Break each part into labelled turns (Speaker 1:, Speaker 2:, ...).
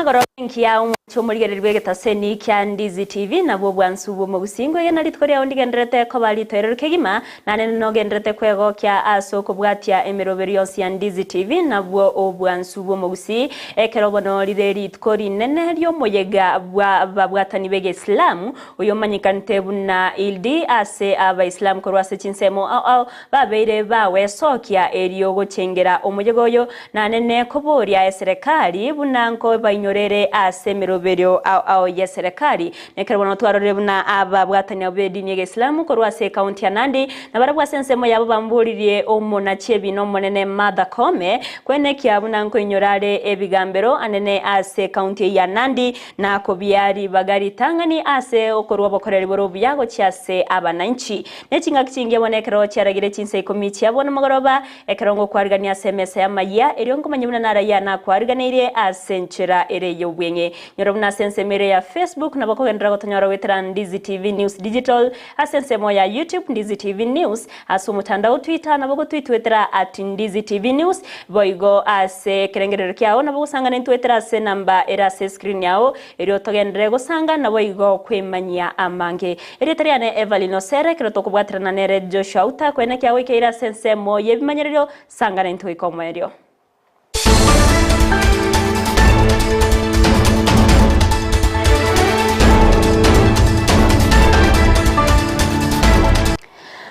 Speaker 1: Emagoro engiya omwanche omorigereria bw'egetaseni kia Ndizi TV nabwo obwansu bw'omogusii nkwegena rituko riao ndigendererete koba ritoereru kegima naende nogendererete kwegokia ase okobwatia emeroberio yonsi ya Ndizi TV nabwo obwansu bw'omogusii ekero bono rire rituko rinene ri'omoyega bw'ababwatani b'egeislamu oyomanyekanete buna Eid ase abaislamu korwa ase chinsemo ao ao babeire bagwesokia erio gochengera omoyega oyo, na nene koboria eserekari buna nkobainyorere ase emeroberio ao ao y'eserekari. Nekero bono twarorire buna ababwatani abwo b'edini y'Egeislamu korwa ase ekaunti ya Nandi, nabarabwo ase ensemo yabo bamboririe omonachi ebina omonene Martha Koome, kwenekia buna nkoinyora are ebigambero anene ase ekaunti eyio ya Nandi, na kobia ribaga ritang'ani ase okorua obokoreri bore obuya gochia ase abananchi. Ne chingaki chingiya bono ekero chiaragire chinsa ikomi chia bono mogoroba, ekero ngokwarigania ase emesa y'amayia, erio nkomanya buna narayia nakwariganeirie ase enchera ere y'obweng'e. Nyora buna ase ensemo ere ya Facebook nabo okogenderera gotonyora goetera Ndizi TV News Digital, ase ensemo ya YouTube Ndizi TV News, ase omotandao Twitter nabo ogotwitwetera at Ndizi TV News, boigo ase ekerengerero kiao nabo ogosangana intwetera ase enamba ere ase escreen yao, erio togenderere gosanga naboigo kwemanyia amange. Erieta riane Evelyn Osere, ekero tokobwaterana nere Joshua Outa, kwene kiagoikeire ase ensemo y'ebimanyererio, sangana intwe goika omoerio.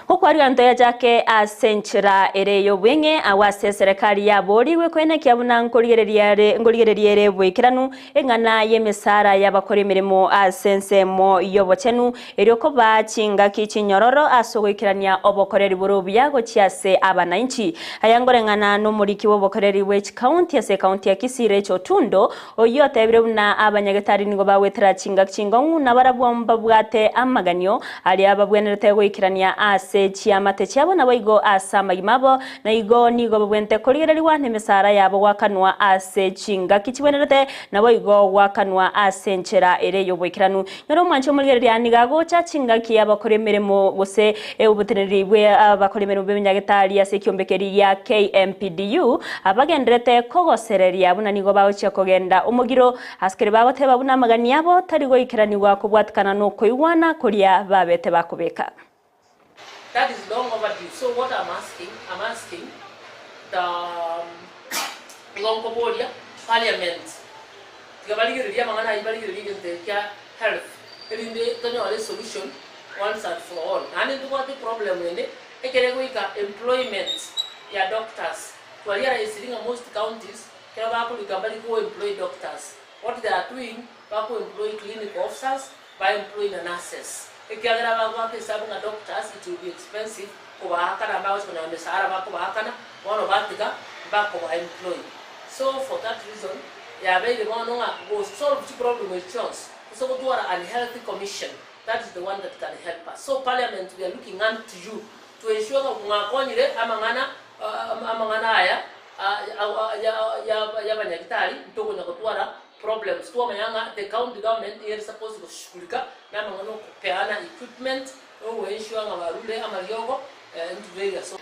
Speaker 1: Gokwaria ntoyachake ase enchera ere y'obweng'e agwo ase eserekari yaborigwe koenekia buna nkorigereria ere nkorigereria ere boikeranu eng'ana y'emesara y'abakora emeremo ase ensemo y'obochenu, erio kobaa chingaki chinyororo ase ogoikerania obokoreri bore obuya gochia ase abanainchi. Aya nkoreng'ana nomoriki bw'obokoreri bwe chikaunti ase ekaunti ya Kisii Rachel Otundo, Oyio otebire buna abanyagetari nigo bagwetera chingaki chingong'u, na barabwo mbabwate amaganio aria babwenerete goikerania ase chiamate chiabo naboigo ase amagima abo, na igo nigo babwenerete korigererigwa nemesara yabo goakanwa ase chingaki chibwenerete, naboigo goakanwa ase enchera ere y'oboikeranu. Nyora omwanchi omorigereria nigo agocha chingaki abakora emeremo gose oboteneneri bwe abakora emeremo b'eminyagetari ase ekiombe keria gia KMPDU abagenderete kogosereria buna nigo bagochia kogenda omogiro ase keria bagoteba buna amagani abo tari goikeranigwa kobwatikana nokoigwana koria babete bakobeka.
Speaker 2: That is long overdue. So what I'm asking, I'm asking the um, igo nkoboria parliament tiga barigererie amang'ana ayio barigererie egento eke kia health erinde tonyore esolution once and for all. Naende ntobwate eproblem ende ekere egoika employment ya doctors. Twarealisire ng'a most counties ekero bakorika mbari ko employ doctors. What they are doing, bako employ clinical officers, ba employ na nurses. Ekiagera bagoaka esabu ng'a doctors it will be expensive kobaakana mbagochi konyora emesahara bakobaakana, bono batiga mbakoba employ. So for that reason, yabeire bono ng'a go solve chiproblem echi chionsi, gose gotwara an health commission, that is the one that can help us. So parliament we are looking unto you to ensure ng'a mwakonyire amang'ana amang'ana aya y'abanyagitari, ntokonya gotwara problems. Twamanya ng'a the county government ere supposed goshughulika namang'ana okopeana equipment, ogo ensure ng'a barure amariogo into various.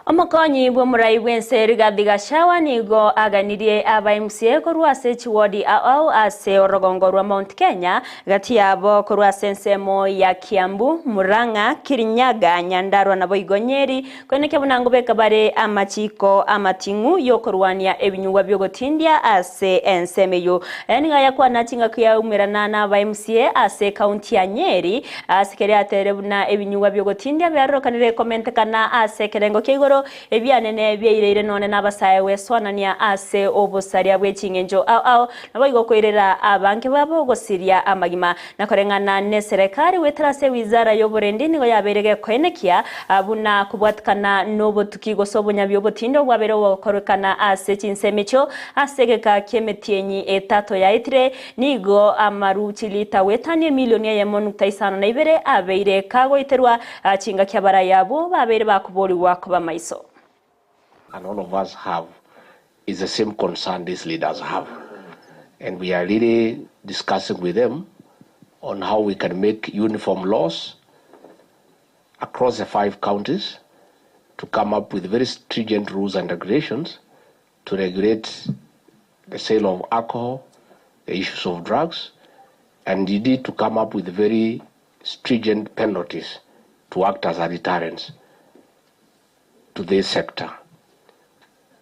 Speaker 1: Omokonyi bw'omorai bw'ense Rigathi Gachagua nigo aganirie aba MCA korwa ase chiwodi ao ao ase orogongo rwa Mount Kenya gati yabo korwa ase ensemo ya Kiambu, Murang'a, Kirinyaga, Nyandarua naboigo Nyeri kwenekia buna ngobeka bare amachiko amating'u y'okorwania ebinyugwa bi'ogotindia ase ensemo eyio. Aya nigo ayakwana chingaki yaumerana na aba MCA ase ekaunti ya Nyeri ase keria atere buna ebinyugwa bi'ogotindia biarorekanire komentekana ase ekerengo kia igoro ebianene biaireire nonye n'abasae gwesoanania ase obosaria bwe ching'encho ao ao naboigo koirera abange babo gosiria amagima. Na koreng'ana n'eserekari goetera ase wizara y'oborendi nigo yabeire gekoenekia buna kobwatikana n'obotuki gose obonyabi obotindo bwabeire bogokorekana ase chinsemo echio ase egeka ki'emetienyi etato yaetire nigo amaru chilita goetania emilioni eyemo nukta isano na ibere abeire kagoiterwa chingaki abarai abwo babeire bakoborigwa koba maiso.
Speaker 3: And all of us have is the same concern these leaders have. And we are really discussing with them on how we can make uniform laws across the 5 counties to come up with very stringent rules and regulations to regulate the sale of alcohol, the issues of drugs and indeed to come up with very stringent penalties to act as a deterrence to this sector.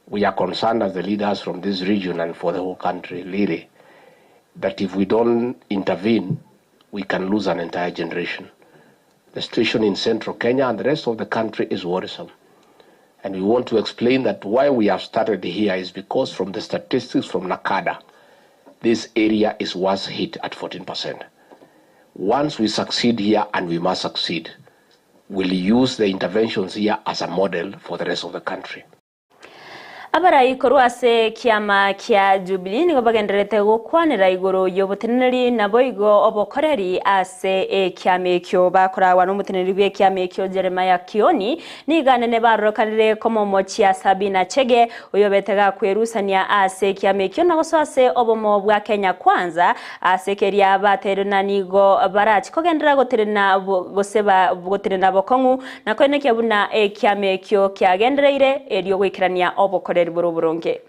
Speaker 3: We are concerned as the leaders from this region and for the whole country, really, that if we don't intervene, we can lose an entire generation. The situation in central Kenya and the rest of the country is worrisome. And we want to explain that why we have started here is because from the statistics from NACADA, this area is worst hit at 14%. Once we succeed here, and we must succeed, we'll use the interventions here as a model for the rest of the country.
Speaker 1: Abarai korwa ase ekiama kia Jubilee nigo bagendererete gokwanera igoro y'oboteneneri naboigo obokoreri ase ekiama ekio bakoragwa n'omoteneneri bw'ekiama ekio Jeremiah Kioni nigo anene barorekanire komomochia Sabina Chege oyobete gakwerusania ase ekiama ekio na gosoa ase obomo bwa Kenya Kwanza ase keria baterwe na nigo barachi kogenderera goterena gose goterena bokong'u na koenekia buna ekiama ekio kiagendereire erio goikerania obokoreri boro boronge.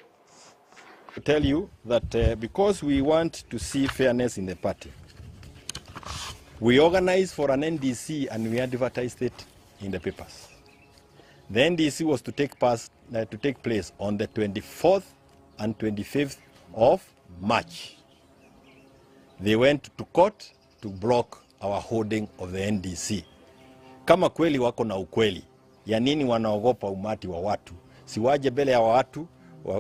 Speaker 4: To tell you that because we want to see fairness in the party, we organized for an NDC and we advertised it in the papers. The NDC was to take place on the 24th and 25th of March. They went to court to block our holding of the NDC. Kama kweli wako na ukweli, ya nini wanaogopa umati wa watu? Si waje mbele ya watu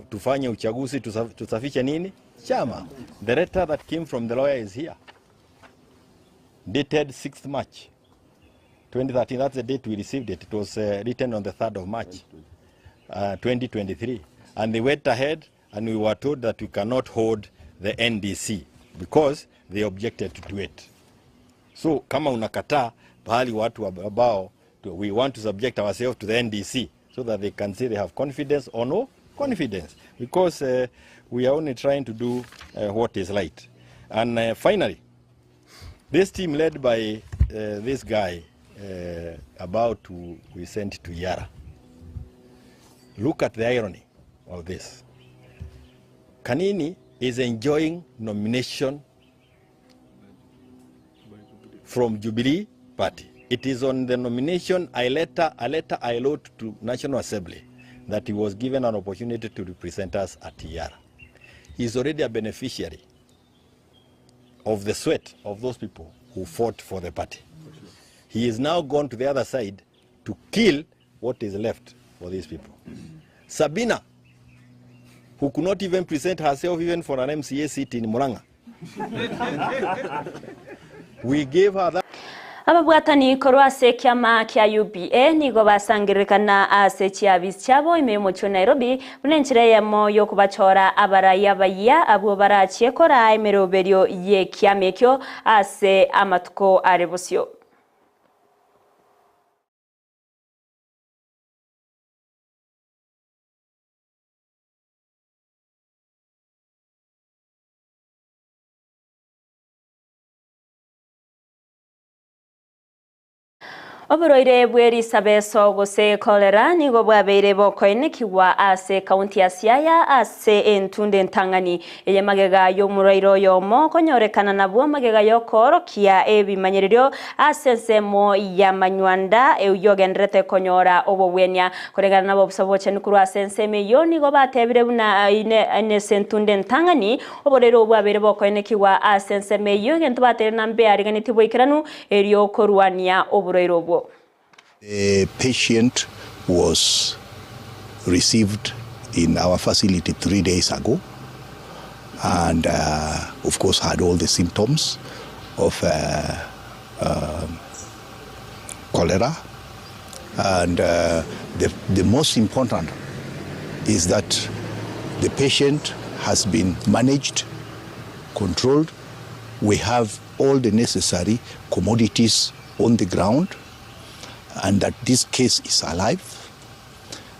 Speaker 4: tufanye uchaguzi tusafishe nini chama. The letter that came from the lawyer is here, dated 6th March 2013. That's the date we received it. It was written on the 3rd of March 2023. And they went ahead and we were told that we cannot hold the NDC because they objected to it. So kama unakataa pahali watu ambao we want to subject ourselves to the NDC so that they can say they have confidence or no confidence, because we are only trying to do what is right. And finally, this team led by this guy about to be sent to Yara. Look at the irony of this. Kanini is enjoying nomination from Jubilee Party. It is on the nomination a letter I wrote to National Assembly that he was given an opportunity to represent us at Yara. He is already a beneficiary of the sweat of those people who fought for the party. He is now gone to the other side to kill what is left for these people. Sabina, who could not even present herself even for an MCA seat in Murang'a, we gave her that.
Speaker 1: Ababwatani korwa ase ekiama kia UPA nigo basangererekana ase chiabisi chiabo ime y'omochie wa Nairobi buna enchera eyemo yokobachora abarai abayia abwo barachie kora emeroberio y'ekiama ekio ase amatuko are bosio. Oborwaire bw'erisabeso gose cholera nigo bwabeire bokoenekiwa ase kaunti ya Siaya ase entunde entang'ani eye magega y'omorwaire oyomo konyorekana nabwo magega y'okoorokia ebimanyererio ase ensemo ya manywanda eyogenderete konyora obobwenia korengana nabo obusa bochenu korwa ase ensemo eywo nigo batebire buna ine ase entunde entang'ani oborwaire obo bwabeire bokoenekiwa ase ensemo eywo egento batere na mbe ariganeti boikeranu erio korwania oborwaire obwo.
Speaker 5: The patient was received in our facility 3 days ago and of course had all the symptoms of cholera. And the most important is that the patient has been managed, controlled. We have all the necessary commodities on the ground, and that this case is alive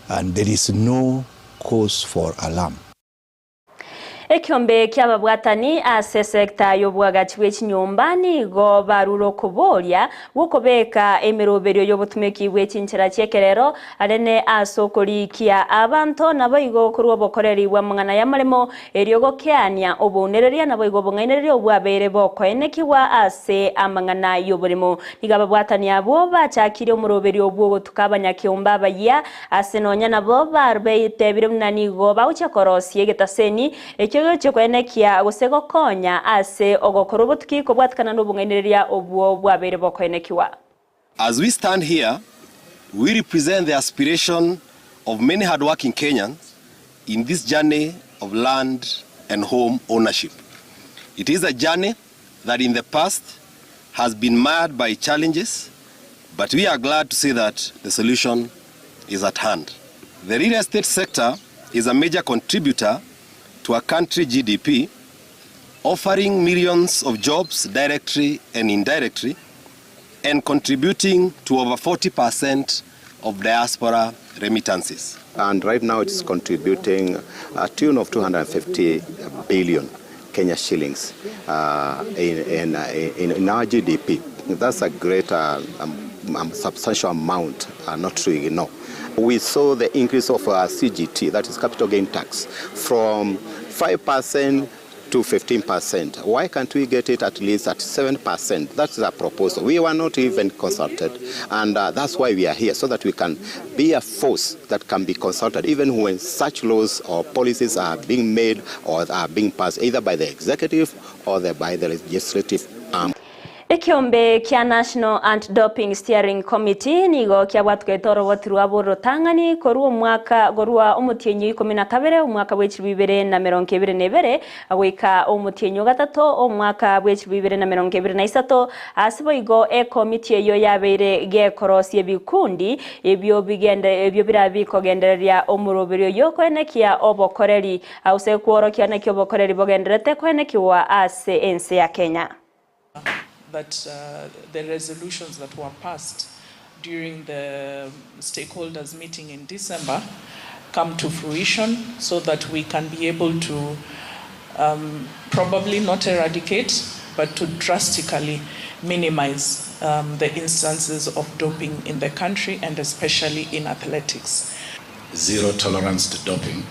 Speaker 5: and there is no cause for alarm.
Speaker 1: Ekiombe ki'ababwatani ase esekta y'obwagachi bwe chinyomba nigo barure okoboria gw'okobeka emeroberio y'obotumeki bwe chinchera chi'ekerero arene ase okorikia abanto naboigo korwa obokoreri bw'amang'ana y'amaremo erio gokeania obounereria naboigo obong'ainereria obwabeire bokoenekigwa ase amang'ana y'oboremo. Nigo ababwatani abwo bachakire omoroberio bw'ogotuka abanyakeombe abayia ase nonya nabo barbeitebire buna nigo bagochia korosia egetaseni ekio gegochia koenekia gose gokonya ase ogokora obotuki kobwatikana nobong'ainereria obwo bwabeire bokoenekiwa.
Speaker 6: As we stand here, we represent the aspiration of many hardworking Kenyans in this journey of land and home ownership. It is a journey that in the past has been marred by challenges, but we are glad to say that the solution is at hand. The real estate sector is a major contributor to a country GDP, offering millions of jobs directly and indirectly, and contributing to over 40% of diaspora remittances.
Speaker 7: And right now it's contributing a tune of 250 billion Kenya shillings in our GDP. That's a great, substantial amount, not to ignore. We saw the increase of CGT, that is capital gain tax, from 5% to 15%. Why can't we get it at least at 7%? That's a proposal. We were not even consulted, and that's why we are here, so that we can be a force that can be consulted, even when such laws or policies are being made or are being passed, either by the executive or by the legislative arm.
Speaker 1: Ekiombe kia National Anti-Doping Steering Committee nigo kiabwatugete oroboti rwabo orotang'ani korwa omwaka korwa omotienyi o ikomi na kabere omwaka bwa echilifu ibere na emerongo ebere na ebere goika omotienyi o gatato omwaka bwa echilifu ibere na emerongo ebere na isato ase boigo ekomiti eyio yabeire gekorosia ebikundi ebio bigende ebio birabe bikogendereria omoroberi oyio koenekia obokoreri ase kworokia naki obokoreri bogendererete koenekiwa ase ense ya Kenya.
Speaker 8: That the resolutions that were passed during the stakeholders meeting in December come to fruition so that we can be able to probably not eradicate but to drastically minimize the instances of doping in the country and especially in athletics.
Speaker 9: Zero tolerance to doping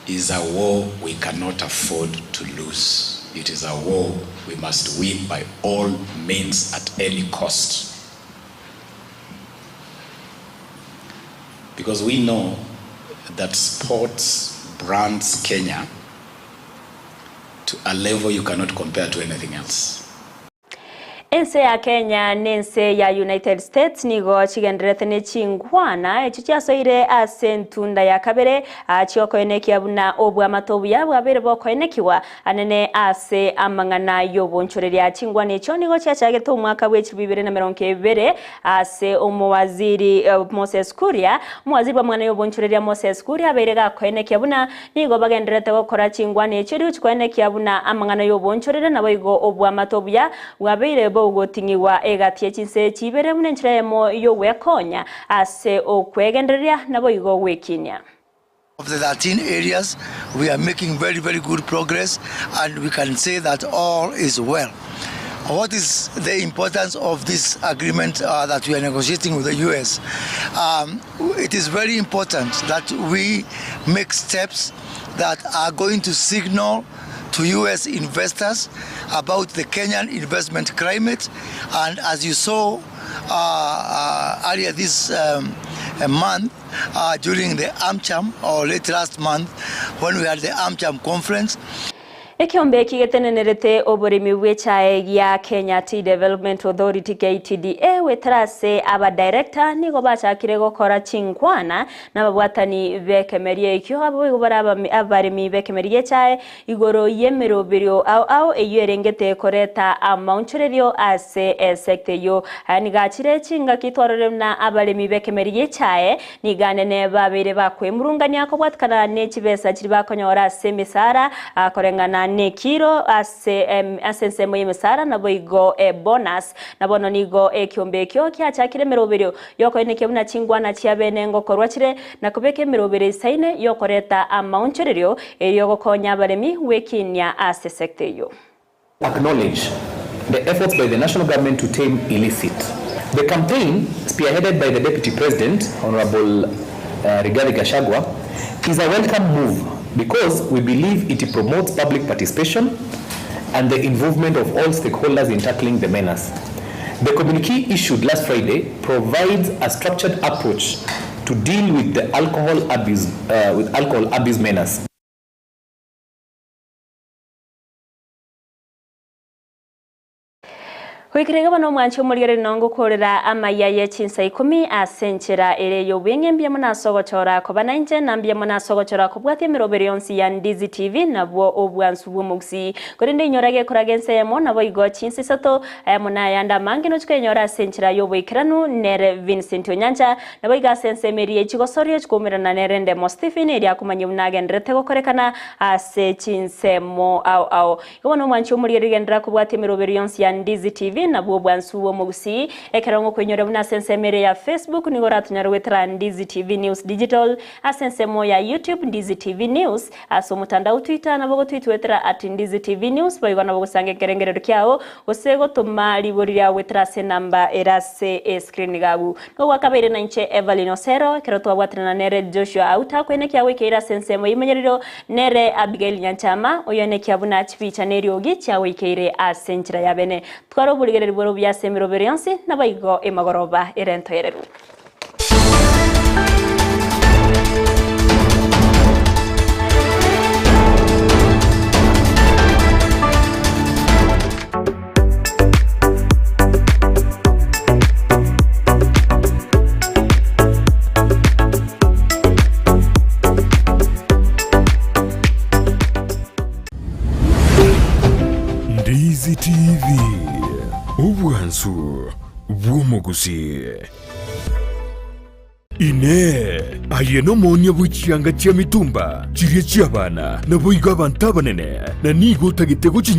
Speaker 9: is a war we cannot afford to lose. It is a war we must win by all means at any cost. Because we know that sports brands Kenya to a level you cannot compare to anything else.
Speaker 1: Ense ya Kenya n'ense ya United States nigo chigendererete ne chinkwana echio chiasoire ase entunda ya kabere chiokoenekia buna obwamato obuya bwabeire bokoenekiwa anene ase amang'ana y'obonchoreria. Chinkwana echio nigo chiachagete omwaka bwa echilifu ibere na emerongo ebere ase omowaziri Moses Kuria. Omowaziri bw'amang'ana y'obonchoreria Moses Kuria abeire gakoenekia buna nigo bagendererete gokora chinkwana echio rigo chikoenekia buna amang'ana y'obonchoreria naboigo obwamato obuya bwabeire bogoting'iwa egati echinse chibere buna enchera eyemo y'ogwekonya ase okwegendereria naboigo gwekinia.
Speaker 10: Of the 13 areas, we are making very, very good progress, and we can say that all is well. What is the importance of this agreement that we are negotiating with the US? It is very important that we make steps that are going to signal to US investors about the Kenyan investment climate. And as you saw earlier this month, during the AmCham, or late last month, when we had the AmCham conference.
Speaker 1: Ekiombe eki getenenerete oboremi bw'echae gia Kenya Tea Development Authority KTDA goetera ase abadirector nigo bachakire gokora chinkwana n'ababwatani b'ekemeria ekio abo bare abaremi b'ekemeria gi'echae igoro y'emeroberio ao ao eyio erengete koreta amaonchorerio ase esecta eyio. Aya nigo achire chingaki twarorire buna abaremi b'ekemeria gi'echae niga nene babeire bakwemurungania kobwatikana ne chibesa chiri bakonyora ase emisara koreng'ana Kobwatekana nekiro ase ase ensemo y'emesara naboigo ebonus. Na bono nigo ekiombe ekio kiachakire emeroberio y'okoenekia buna chingwana chiabene ngokorwa chire, na kobeka emeroberio eisaine y'okoreta amaonchorerio erio gokonya abaremi gwekinia ase sector eyio.
Speaker 11: Acknowledge the efforts by the national government to tame illicit The campaign, spearheaded by the Deputy President, Honourable Rigathi Gachagua, is a welcome move because we believe it promotes public participation and the involvement of all stakeholders in tackling the menace. The communique issued last Friday provides a structured approach to deal with the alcohol abuse, with alcohol abuse menace.
Speaker 1: Goikera iga bono omwanchi omorigereria nongokorera amaiya ye chinsa ikomi ase enchera ere ey'obweng'e mbuya mono ase ogochora koba nainche na mbuya mono ase ogochora kobwatia emeroberi yonsi ya Ndizi TV nabwo obwansu bw'omogusii. Korende inyora gekoraga ense eyemo naboigo chinsa isato aya mono ayande amange nochi koyenyora ase enchera y'oboikeranu nere Vincent Onyancha Naboigo ase ensemo eria ye chigosorio chikoumerana nere endemo Stephen, eria akomanyia buna agendererete gokorekana ase chinsemo ao ao. Igo bono omwanchi omorigereria genderera kobwatia emeroberio yonsi ya Ndizi TV nabwo obwansu bw'omogusii. Ekero ngokoinyoria buna ase ensemo eria ya Facebook nigo oratonyare goetera Ndizi TV News Digital, ase ensemo ya YouTube Ndizi TV News, Ase omotandao Twitter nabo gotwitwetera at Ndizi TV News boigo nabo gosanga ekerengererio kiao gose gotoma ribori riao goetera ase enamba ere ase escreen gabu. Nigo gwakabeire nainche Evelyn Osero ekero twabwaterana nere Joshua Auta koenekia goikeire ase ensemo y'emenyerero nere Abigail Nyanchama oyoenekia buna chibicha na eriogi chiagoikeire ase enchera ya bene. Twara oborigereri bore obuya ase emerobero yonsi naboigo emagoroba ere entoereru.
Speaker 12: Ndizi TV, obwansu bw'omogusii. Inee! Aye nomoonia bwe chianga chia mitumba, chiria chi'abana, naboigo abanto abanene, na nigo otagete gochinyora?